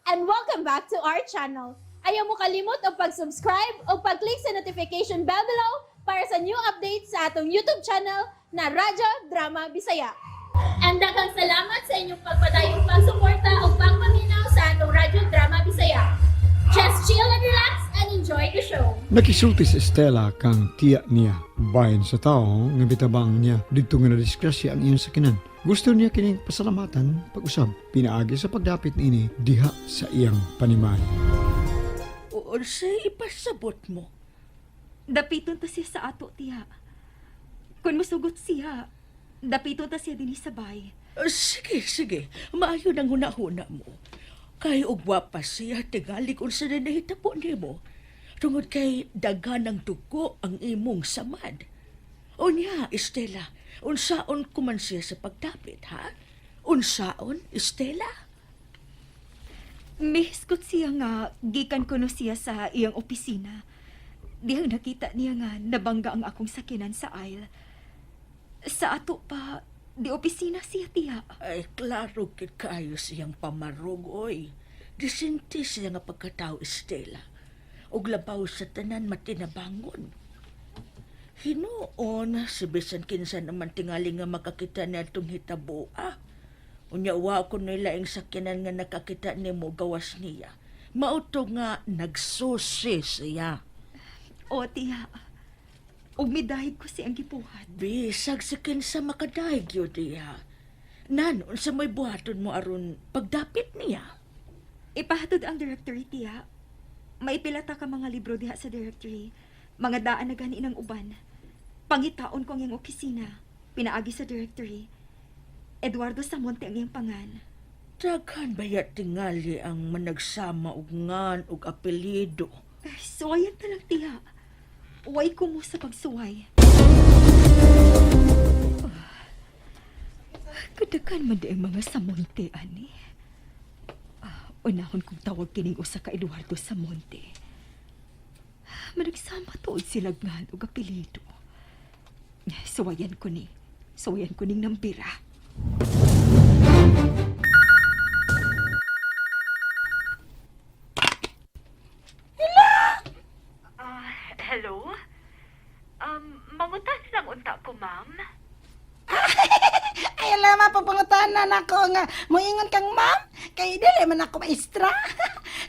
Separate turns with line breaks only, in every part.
And welcome back to our channel. Ayaw mo kalimot og pag-subscribe o pag-click sa notification bell below para sa new updates sa atong YouTube channel na Radyo Drama Bisaya. And daghang salamat sa inyong pagpadayong pagsuporta o pagpaminaw sa atong Radyo Drama Bisaya. Just chill and relax and enjoy the show.
Nakisulti si Estela kang tiya niya. Bahin sa tao nga bitabang niya didto nga nadisgrasya ang iyang sakinan. Gusto niya kining pasalamatan pag-usab. Pinaagi sa pagdapit niini diha sa iyang panimay.
Unsay ipasabot mo?
Dapiton ta siya sa ato, tiya. Kung musugot siya, dapiton ta siya dinhi sa bay.
Sige, sige. Maayo nang hunahuna mo. Kay ugwa pa siya tingali kung sa nahitabo nimo. Tungod kay daghan ng dugo ang imong samad. Unya, Estela, unsaon kuman siya sa pagdapit, ha? Unsaon, Estela?
Mihisgot siya nga gikan kuno siya sa iyang opisina. Dihang nakita niya nga nabangga ang akong sakinan sa aisle. Sa ato pa, di opisina siya, tiya.
Ay, klaro kit kaayo siyang pamarog, oy. Disinti siya nga pagkatao, Estela. Ug labaw sa tanan matinabangon. Hinuon, si bisan kinsa naman tingali nga makakita na itong hitabo, ah. Unya, wa ko nila ang sakyanan nga nakakita nimo gawas niya. Mauto nga nagsusi siya.
O, tiya. Ug midahig ko siyang gibuhat.
Bisag si kinsa makadaig yun diha. Nan, unsa may buhaton mo aron pagdapit niya?
Ipahatod ang directory, tiya. May pilata ka mga libro diha sa directory. Mga daan na gani ng uban. Pangitaon ko ang iyang opisina. Pinaagi sa directory. Eduardo Samonte ang iyang pangan.
Daghan baya tingali ang managsama og ngan og apelyido.
Ay, suwayan na lang, tiya. Way ko mo sa pagsuway. Ah, kadakan man di ang mga Samonte, ani. Ah, unahon kong tawag kining usa ka Eduardo Samonte. Managsama tuod sila ngan og apelyido. Suwayan ko ni. Suwayan ko ning nambira. Hello? Mangutan lang unta ko, ma'am.
Ay, alam mo, pagpangutanan ako nga, moingon kang ma'am, kay dili man ako maestra.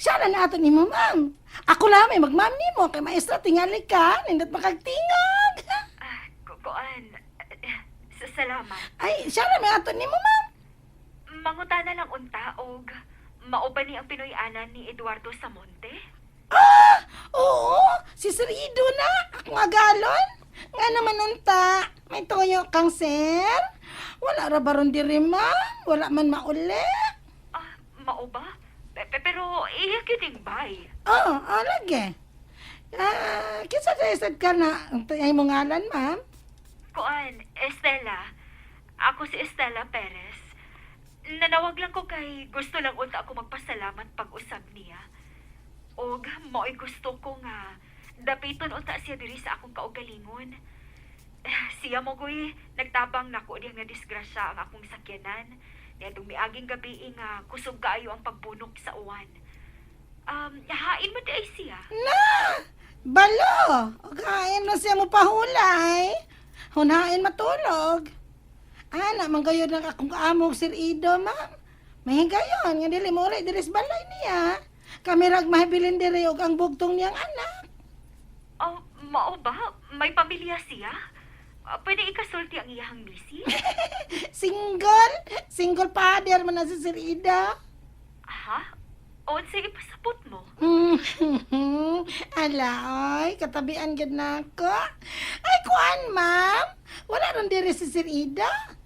Siya na nato nimo, ma'am. Ako lang may magma'am nimo, kay maestra tingali ka, nindot makagtingog.
Ah, kuan. Salamat.
Ay, siya na may ato nimo, ma'am.
Mangutana lang unta og mao ba ni ang Pinoy-anan ni Eduardo Samonte?
Ah, oo, si Sir Ido na, akong agalon. Nga naman unta, may toyo kang sir. Wala ra baron diri, ma'am. Wala man mauli.
Ah, mao ba? Pero iya gyud bay.
Oo, oh, lagi. Ah, kinsa sa ka na, ay mo ngalan, ma'am?
Kuan, Estela. Ako si Estela Perez. Nanawag lang ko kay gusto lang unta ako magpasalamat pag-usab niya. Og mao'y gusto ko nga dapiton unta siya diri sa akong kaugalingon. Eh, siya mo goy nagtabang nako diha nga disgrasya ang akong sakyanan. Niadtong miaging gabi nga kusog kaayo ang pagbunok sa uwan. Hain mo di ay siya.
Na! Balo! Kain na siya mo pahulay. Hunain matulog. Ana, manggayod lang akong kaamog, Sir Ido, ma'am. Mahigayon, nga dili mo ulit diri sa balay niya. Kami rag mahibilin diri og ang bugtong niyang anak.
Oh, mao ba? May pamilya siya? Ah, pwede ikasulti ang iyahang misi?
Single? Single father man na si Sir Ido.
Ha? Unsay ipasabot mo?
Ala, oy, katabian gid na ako. Ay, kuan, ma'am. Wala ron diri si Sir Ida.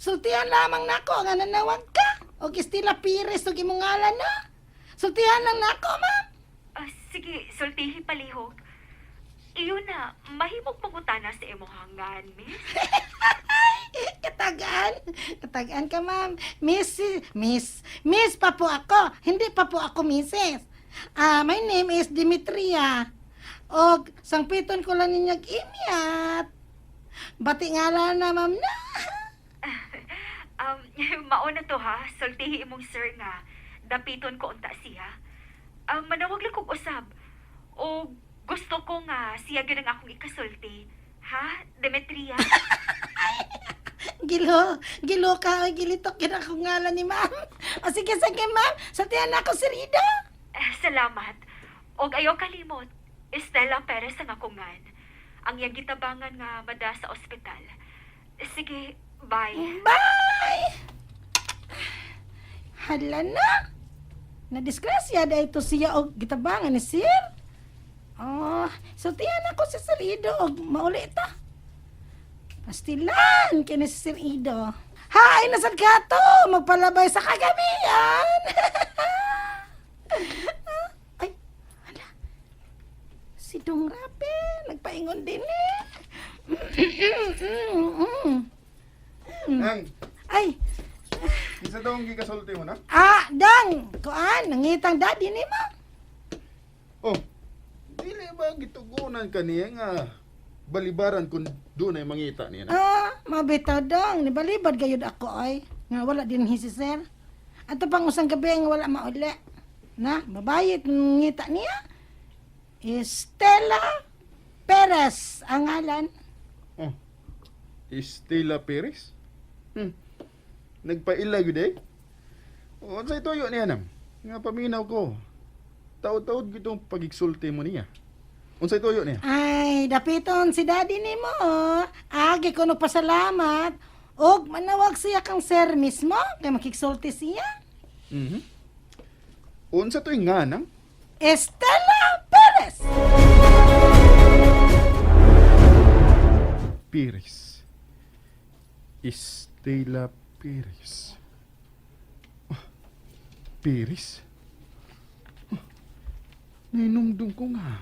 Sultihan lamang nako nga nanawag ka. O Estela Pires og imong ngalan na. Sultihan lang nako, ma'am.
Ah, sige, sultihi palihog. Iyon na, mahimog mangutana sa imong hangan, miss.
Katagaan. Katagaan ka, ma'am. Miss, Miss, Miss pa po ako. Hindi pa po ako Mrs. Ah, my name is Demetria. Og sangpiton ko lang ninyag imyat. Bati nga na, ma'am na.
Mao na to ha, sultihi imong sir nga. Dapiton ko unta siya. Ah, manawag lang kog usab. O gusto ko nga siya gyud ang akong ikasulti. Ha, Demetria?
Gilo, gilo ka, oy, gilitok yun akong ngalan ni ma'am. O sige, sige ma'am, sultihan na ako Sir Ido.
Eh, salamat. Og ayaw kalimot. Estela Perez ang akong ngan. Ang iyang gitabangan nga mada sa ospital. Sige, bye.
Bye! Hala na! Nadisgrasya da ito siya og gitabangan ni sir. Oh, sultihan ako si Sir Ido og mauli ta. Pastilan kini si Sir Ido. Hay, nasad ka to? Magpalabay sa kagabihan. Ay, hala. Si Dong Rape, nagpaingon din eh.
Nang,
Ay,
isa daw ang gikasulti mo na?
ah, Dang! Kuan, nangitang daddy ni mo.
Oh, dili ba gitugunan ka niya nga balibaran kung doon ay mangita niya na?
Ah, mabitaw dong. Nibalibad gayud ako ay. Nga wala din hi si sir. Ato pang usang gabi nga wala mauli. Na, babayit ngita niya. Estela Perez ang ngalan.
Oh, Estela Perez? Nagpaila gyud eh. Oh, unsay tuyo niya nam? Nga paminaw ko. Taod-taod gitong pagigsulti mo niya. Unsay tuyo niya?
Ay, dapiton si daddy ni mo. Agi ko nagpasalamat. Og manawag siya kang sir mismo kay makigsulti siya.
Mhm. Unsa to'y nga nang?
Estela Perez.
Perez. Estela Perez. Ah, Perez? Ah, Nainumdum ko nga.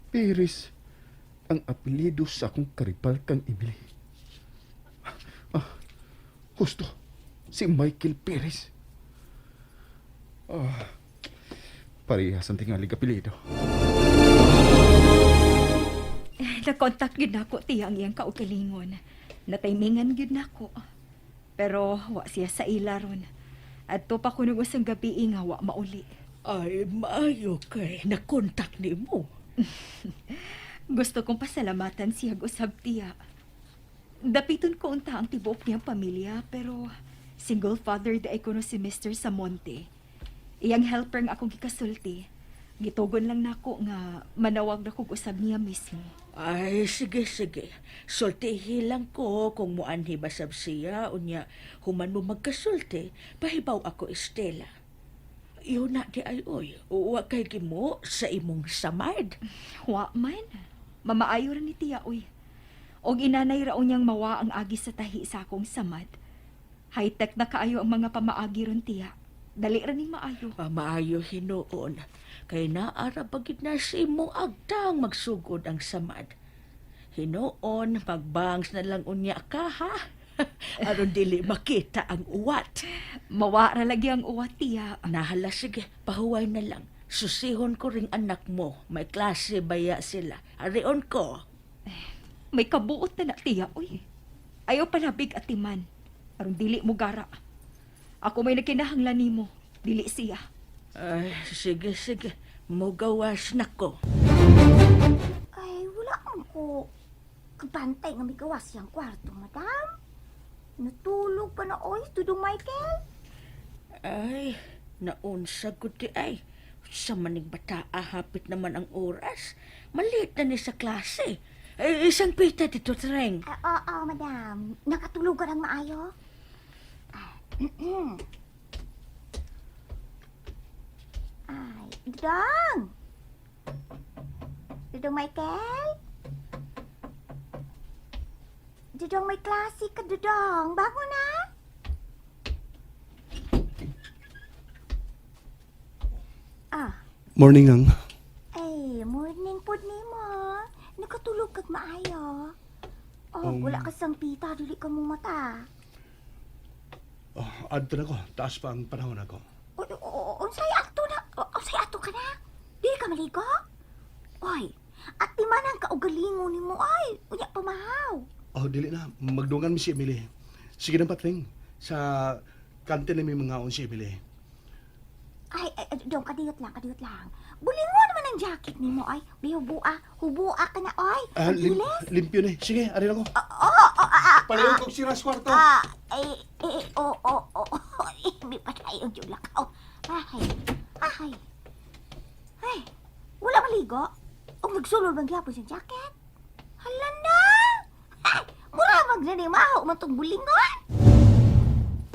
Perez ang apelyido sa akong karipal kang Emily. Ah, husto. Si Michael Perez. Ah, parehas ang tingalig apelyido.
Nakontak gyud nako tiya ang iyang kaugalingon. Nataymingan gyud nako. Pero wa siya sa ila ron. Adto pa kuno usang gabi nga wa mauli.
Ay, maayo kay nakontak nimo.
Gusto kong pasalamatan siya usab tiya. Dapiton ko unta ang tibuok niyang pamilya pero single father di ay kuno si Mr. Samonte. Iyang helper nga akong gikasulti. Gitugon lang nako nga manawag na kog usab niya mismo.
Ay, sige, sige. Sultihi lang ko kung muanhi basab siya, unya, human mo magkasulti, pahibaw ako, Estela. Yun na di ay oy, uwa kay gimo sa imong samad.
Wa man. Mamaayo ra ni tiya oy. Og inanay ra niyang mawa ang agi sa tahi sa akong samad. High-tech na kaayo ang mga pamaagi ron tiya. Dali ra ning maayo.
Pamaayo hinuon, kay naara bagid na sa imong agtang magsugod ang samad. Hinuon, magbangs na lang unya ka ha. Aron dili makita ang uwat.
Mawa ra lagi ang uwa tiya.
Nahala, sige, pahuway na lang. Susihon ko ring anak mo. May klase baya sila. Arion ko.
May kabuot na na tiya oy. Ayaw palabig atiman. Aron dili mo gara. Ako may nagkinahanglan nimo, dili siya.
Ay, sige, sige. Mugawas na ko.
Ay, wala man ko. Kabantay nga may gawas siyang kwarto, madam. Natulog pa na oy, Dudong Michael.
Ay, naunsa ko di ay. Sa manig bata, hapit naman ang oras. Maliit na ni sa klase. Ay, isang pita dito, Treng.
Ah, oo, madam. Nakatulog ka ng maayo? Ah, Ay, Dudong! Dudong Michael? Dudong, may klase ka, Dudong. Bago na. Ah,
Morning ang.
ay, morning pod nimo. Nakatulog kag maayo. Oh, wala ka sang pita, dili ka mo mata.
Oh, adto na ko. Taas pa ang panahon ako.
Uy, unsay ato na? Unsay ato ka na? Dili ka maligo? Oy, at di man ang kaugalingon nimo ay, unya pamahaw.
Oh, dili na. Magdungan mi si Emily. Sige na patring. Sa kantin na may mga si Emily.
Ay, ay, ay, dong, kadiyot lang, kadiyot lang. Bulingon naman ang jacket nimo ay. Bi hubua, hubua ka na oy.
Ah,
Giles.
limpyo na eh. Sige, ari na ko.
Oo, oh, ah, ah,
Palayo kog sira sa kwarto.
ah, ay, eh, oh, oh, oh, oh, mi patay ang jud lakaw. Ay, ay. Ay, wala maligo. Og nagsulod man gyapon sa jacket. Hala na! Ay, mura mag na ni maho man tong bulingon.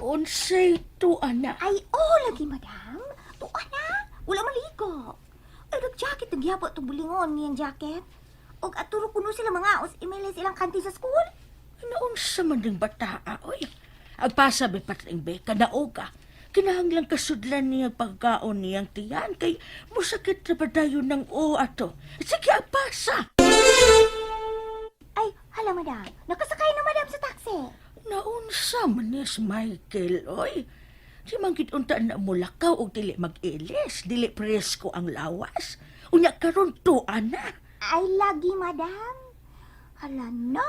Unsay tuwa na.
Ay, oh, lagi madam. Tuwa na. Wala maligo. Ay, nag-jacket, nagyabo itong bulingon niyang jacket. Og aturo kuno sila mga os email silang kanti sa school.
Naunsa man ding bataa, oy. Agpasa be patring be, kanaoga. Kinahanglang kasudlan niya pagkaon niyang tiyan kay musakit na ba dayon ng o ato. Sige, agpasa.
Ay, hala madam. Nakasakay na madam sa taxi.
Naunsa man niya si Michael, oy. Di man gid unta na mulakaw og dili mag-ilis, dili presko ang lawas. Unya karon tuwa na.
Ay, lagi madam. Hala na.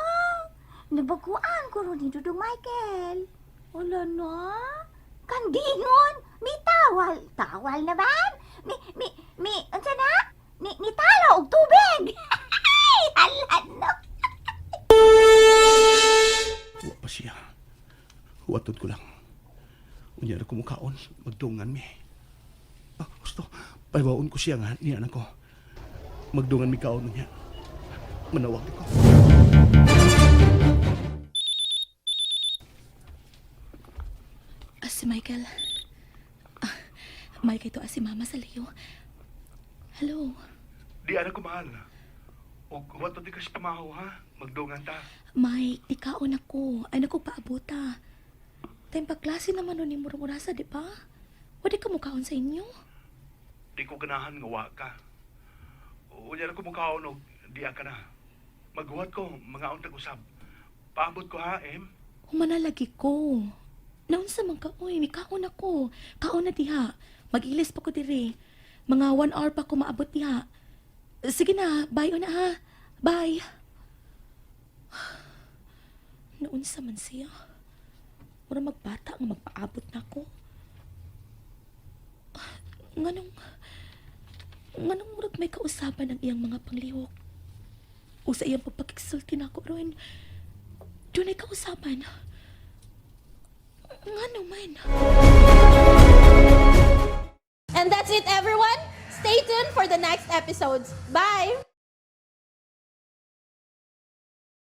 Nabaguan ko ron ni Dudong Michael. Hala na. Kandingon. Mi tawal. Tawal na ba? Mi, mi, mi, unsa na? Ni talo og tubig. Ay, hala na.
Wa pa siya. Huwatod ko lang. Unya na kumukaon, magdungan mi. Ah, gusto. Paywaon ko siya nga, niya na ko. Magdungan mi kaon niya. Manawag ko.
Ah, si Michael. Ah, Mike, ito ah, si Mama sa Leo. Hello.
Di ana ko mahal. Og huwatod di ka sa pamahaw ha. Magdungan ta.
Mike, di kaon ako. Ay, naku, paabota. Time pa klase naman nun ni Murang Urasa, di ba? Wadi ka mukaon sa inyo.
Di ko ganahan nga wa ka. Unya na kumukaon og diya ka na. Maghuwat ko, mga untag usab. Paabot ko ha, em.
Humanalagi ko. Naunsa man ka, oy, may kaon ako. Kaon na diha. Mag-ilis pa ko dire. Mga 1 hour pa ko maabot diha. Sige na, bye na ha. Bye. Naunsa man siya. Mura magbata nga magpaabot na ako. Nganong, nganong murag may kausapan ang iyang mga panglihok. O sa iyang pagpakiksulti na ako ron. Doon ay kausapan. Nga naman.
And that's it, everyone. Stay tuned for the next episodes. Bye!